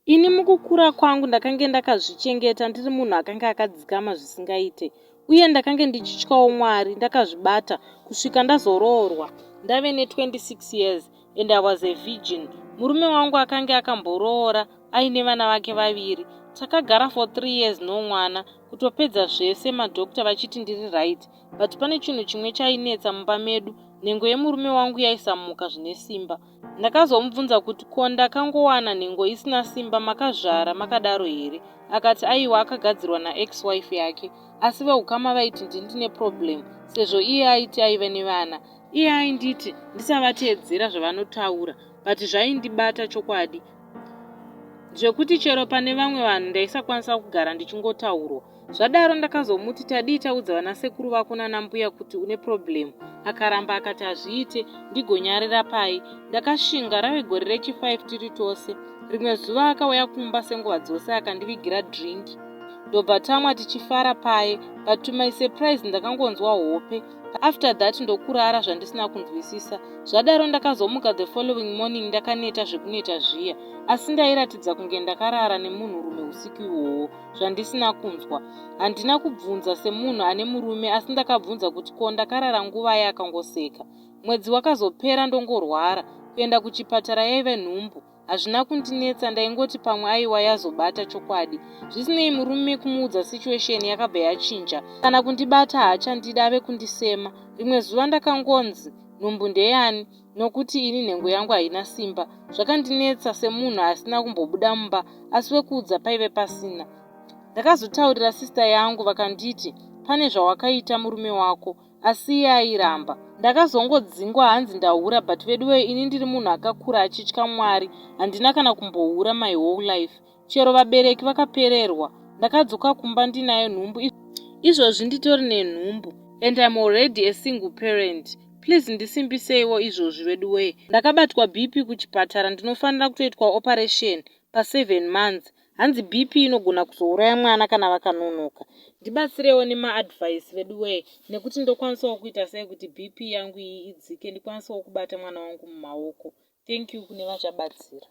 Ini mukukura kwangu ndakange ndakazvichengeta ndiri munhu akange akadzikama zvisingaite uye ndakange ndichityawo Mwari ndakazvibata kusvika ndazoroorwa ndave ne 26 years and I was a virgin. Murume wangu akange akamboroora aine vana vake vaviri. Takagara for 3 years no mwana kutopedza zvese madoctor vachiti ndiri right but pane chinhu chimwe chainetsa mumba medu nhengo yemurume wangu yaisamuka zvine simba. Ndakazomubvunza kuti ko ndakangowana nhengo isina simba makazvara makadaro here akati aiwa akagadzirwa naex wife yake asi veukama vaiti ndindine problem sezvo iye aiti aive nevana. Iye ainditi ndisavateedzera zvavanotaura but zvaindibata chokwadi zvekuti chero pane vamwe vanhu ndaisakwanisa kugara ndichingotaurwa. Zvadaro ndakazomuti tadii taudza vanasekuru vako nanambuya kuti une problem akaramba akati hazviite ndigonyarira pai. Ndakashinga rave gore rechi5 tiri tose. Rimwe zuva akauya kumba senguva dzose akandivigira drink ndobva tamwa tichifara paye but to my surprise ndakangonzwa hope after that ndokurara zvandisina kunzwisisa. Zvadaro ndakazomuka the following morning ndakaneta zvekuneta zviya asi ndairatidza kunge ndakarara nemunhurume usiku ihwohwo zvandisina kunzwa. Handina kubvunza semunhu ane murume asi ndakabvunza kuti ko ndakarara nguvai akangoseka. Mwedzi wakazopera ndongorwara kuenda kuchipatara yaive nhumbu. Hazvina kundinetsa ndaingoti pamwe aiwa yazobata chokwadi. Zvisinei murume kumuudza situation yakabva yachinja. Kana kundibata haachandida ave kundisema. Rimwe zuva ndakangonzi nhumbu ndeyani nokuti ini nhengo yangu haina simba. Zvakandinetsa semunhu asina kumbobuda mumba asi wekuudza paive pasina. Ndakazotaurira sista yangu vakanditi pane zvawakaita murume wako asi iye airamba. Ndakazongodzingwa hanzi ndahura but veduwe ini ndiri munhu akakura achitya Mwari handina kana kumbohura my whole life. Chero vabereki vakapererwa. Ndakadzoka kumba ndinayo nhumbu izvozvi nditori nenhumbu and I'm already a single parent. Please ndisimbiseiwo izvozvi veduwee. Ndakabatwa BP kuchipatara ndinofanira kutoitwa operation pa7 months. Hanzi BP inogona kuzouraya mwana kana vakanonoka. Ndibatsirewo nemaadvice veduwee nekuti ndokwanisawo kuita sei kuti BP yangu iyi idzike ndikwanisewo kubata mwana wangu mumaoko. Thank you kune vachabatsira.